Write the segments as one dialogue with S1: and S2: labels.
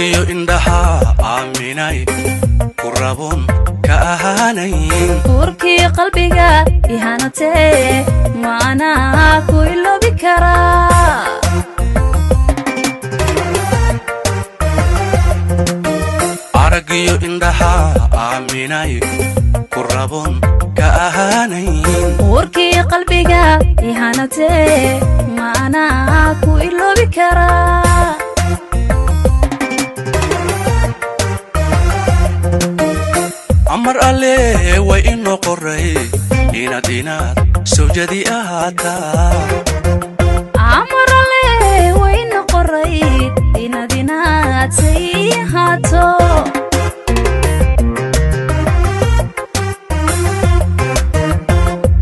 S1: Aragiyo indhaha aaminay ku raboon ka ahaanayn.
S2: Uurkii qalbiga ihanatee, maanaa ku iloobi karaa?
S1: Aragiyo indhaha aaminay ku raboon ka ahaanayn.
S2: Uurkii qalbiga ihanatee, maanaa ku iloobi karaa?
S1: Amar alle way inoo qoray inaad sawjadi ahaataa.
S2: Amarale wayna qorayd inaad say ahaato.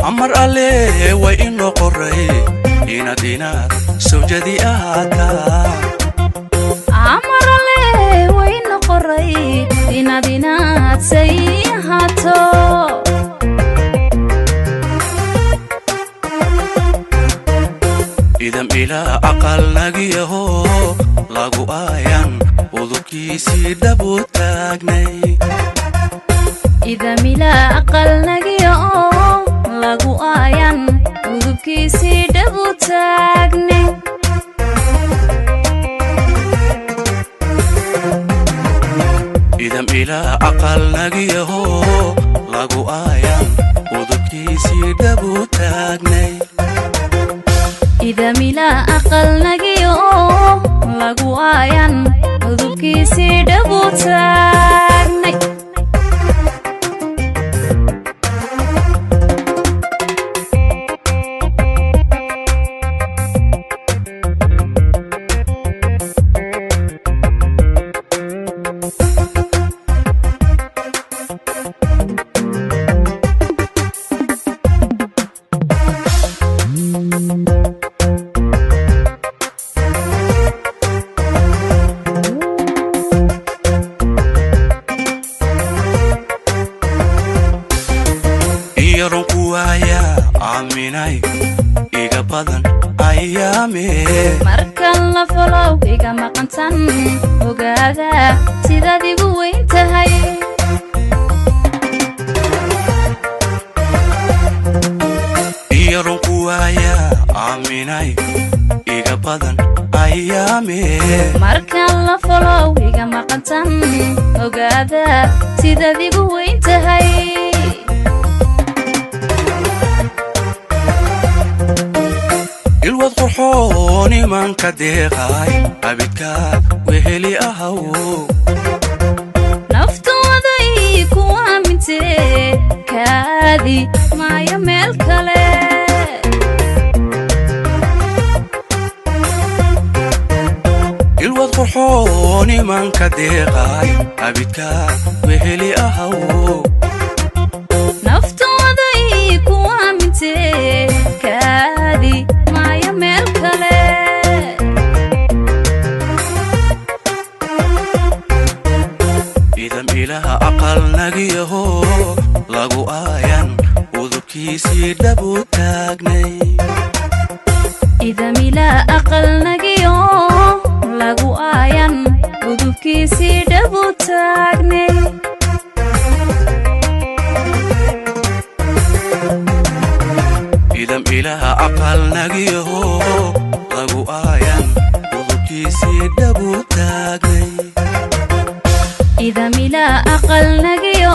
S1: Amar alle way inoo qoray inaad sawjadi ahaataa.
S2: Amarale wayna qorayd inaad say ahaato.
S1: Idam ilaa aqal nagiyaho lagu aayan udubkiisii dhabu taagnay.
S2: Idamila aqal nagiyo oo lagu aayan udubkiisii dhabu taagnay.
S1: Idam ilaa aqal nagiyaho lagu aayan udubkiisii dhabu taagnay.
S2: Idamila aqal nagiyo oo lagu aayan udubkiisii dhabu taagnay.
S1: Iyaron ku waaya aaminay iga badan ayaame.
S2: Markan la folow iga maqantan ogaada sidaad igu weyn tahay.
S1: Iyaron ku waaya aaminay iga badan ayaame.
S2: Markan la folow iga maqantan ogaada sidaad igu weyn tahay.
S1: Ilwad qurxoon imanka deeqay abidka weheli ahaw.
S2: Naftooday ku aamintee, kaadi maayo meel kale.
S1: Ilwad qurxoon imanka deeqay abidka weheli ahaw.
S2: Naftooday ku aamintee, kaadi maayo meel kale.
S1: Idam ilaha aqal nagiyaho lagu aayan udubkiisii dhabu taagnay.
S2: Idamila aqal nagiyo lagu aayan udubkiisii dhabu taagnay.
S1: Idam ilaha aqal nagiyaho lagu aayan udubkiisii dhabu taagnay.
S2: Idamila aqal nagiyo